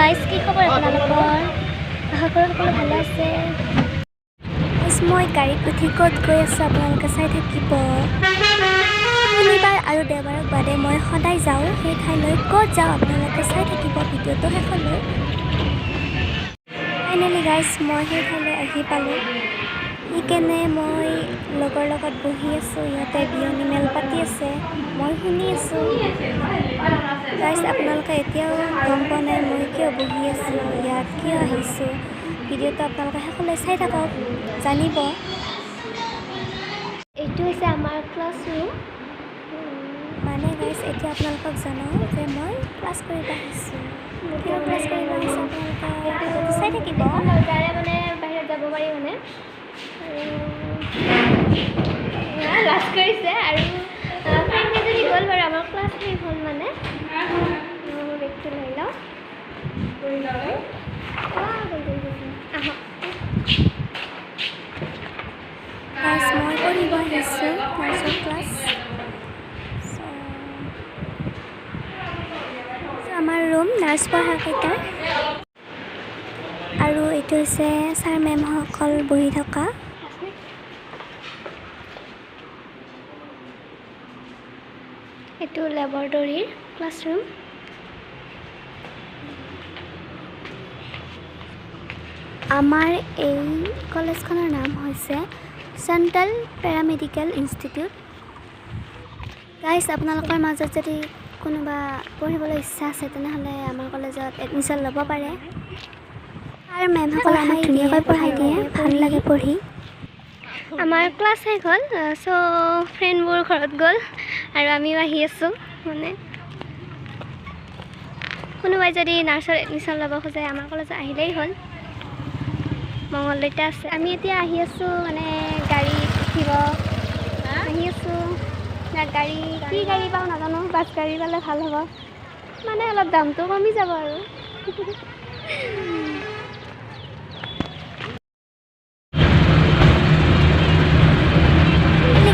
Guys, কি খবৰ আপোনালোকৰ? আশা কৰোঁ সকলো ভালে আছে। মই গাড়ীত উঠি ক'ত গৈ আছোঁ আপোনালোকে চাই থাকিব। শনিবাৰ আৰু দেওবাৰক বাদে মই সদায় যাওঁ সেই ঠাইলৈ। ক'ত যাওঁ আপোনালোকে চাই থাকিব ভিডিঅ'টো শেষলৈ। ফাইনেলি গাইজ, মই সেই ঠাইলৈ আহি পালোঁ। সেইকাৰণে মই লগৰ লগত বহি আছোঁ, ইহঁতে বিয়নী মেল পাতি আছে, মই শুনি আছোঁ। গাইজ, আপোনালোকে এতিয়াও গম পোৱা নাই মই কিয় বহি আছোঁ ইয়াত, কিয় আহিছোঁ। ভিডিঅ'টো আপোনালোকে শেষলৈ চাই থাকক, জানিব। এইটো হৈছে আমাৰ ক্লাছৰুম। মানে গাইজ, এতিয়া আপোনালোকক জনাওঁ যে মই ক্লাছ কৰিব আহিছোঁ। কিয় ক্লাছ কৰিব আহিছোঁ আপোনালোকে ভিডিঅ'টো চাই থাকিব। দৰ্জাৰে মানে বাহিৰত যাব পাৰি। মানে আৰু লাজ কৰিছে আৰু ফ্ৰেণ্ড কেইজনী গ'ল বাৰু। আমাৰ ক্লাছ শেষ হ'ল। মানে মোৰ বেগটো লৈ লওঁ। গ'ল গ'ল গ'ল, আহক। গাইজ, মই পঢ়িব আহিছোঁ নাৰ্ছৰ ক্লাছ। চ' আমাৰ ৰুম নাৰ্ছ পঢ়াকেইটাৰ আৰু এইটো হৈছে ছাৰ মেমসকল বহি থকা। এইটো লেবৰেটৰীৰ ক্লাছৰুম। আমাৰ এই কলেজখনৰ নাম হৈছে চেণ্ট্ৰেল পেৰামেডিকেল ইনষ্টিটিউট। গাইজ, আপোনালোকৰ মাজত যদি কোনোবা পঢ়িবলৈ ইচ্ছা আছে, তেনেহ'লে আমাৰ কলেজত এডমিশ্যন ল'ব পাৰে। আৰু মেমসকলে আমাক ধুনীয়াকৈ পঢ়াই দিয়ে, ভাল লাগে পঢ়ি। আমাৰ ক্লাছ শেষ হ'ল। চ' ফ্ৰেণ্ডবোৰ ঘৰত গ'ল আৰু আমিও আহি আছোঁ। মানে কোনোবাই যদি নাৰ্ছৰ এডমিশ্যন ল'ব খোজে, আমাৰ কলেজত আহিলেই হ'ল। মঙলদৈতে আছে। আমি এতিয়া আহি আছোঁ, মানে গাড়ীত উঠিব আহি আছোঁ। গাড়ী কি গাড়ী পাওঁ নাজানো, বাছ গাড়ী পালে ভাল হ'ব, মানে অলপ দামটো কমি যাব। আৰু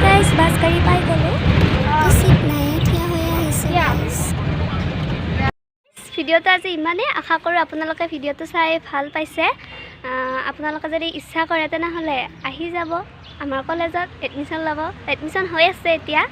গাইজ, বাছ গাড়ী পাই গ'লোঁ। চিট নাই, থিয় হৈ আহিছে গাইজ। ভিডিঅ'টো আজি ইমানেই। আশা কৰোঁ আপোনালোকে ভিডিঅ'টো চাই ভাল পাইছে। আপোনালোকে যদি ইচ্ছা কৰে, তেনেহ'লে আহি যাব আমাৰ কলেজত এডমিশ্যন ল'ব। এডমিশ্যন হৈ আছে এতিয়া।